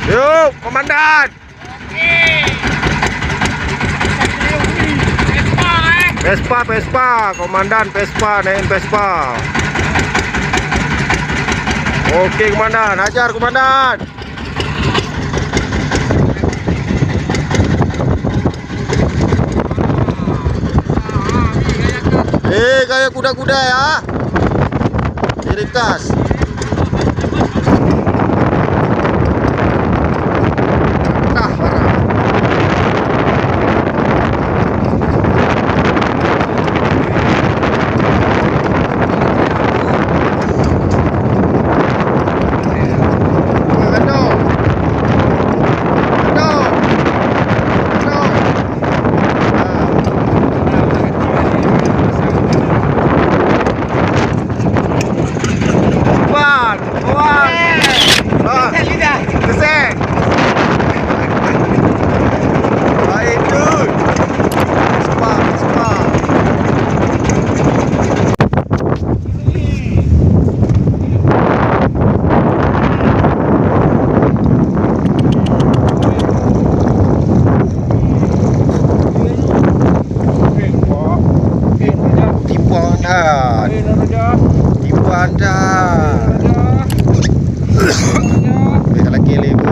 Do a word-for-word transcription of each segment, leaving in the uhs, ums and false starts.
Yuk, komandan. Vespa, Vespa, komandan Vespa, naikin Vespa. Oke, komandan, hajar, komandan. Eh, gaya kuda-kuda ya. Diringkas. Tah, barang. Wan, wan. Ah. Kesek. Baik, good. Cepat, cepat. Tipuan that. Tipuan that. Beh, tak lagi lé, bro.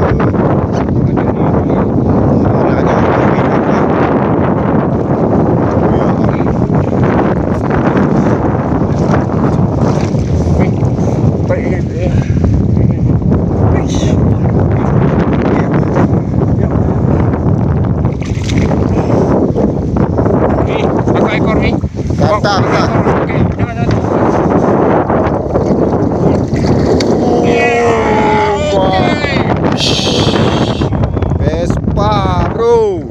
Ni, pakai ekor ni. Mantap, mantap. Okey, jangan, jangan. Oh, wah. Vespa, bro.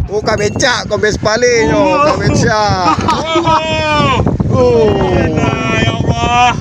Bukan becak, kau Vespa lé nyoe, bukan becak. Oh. Ya Allah.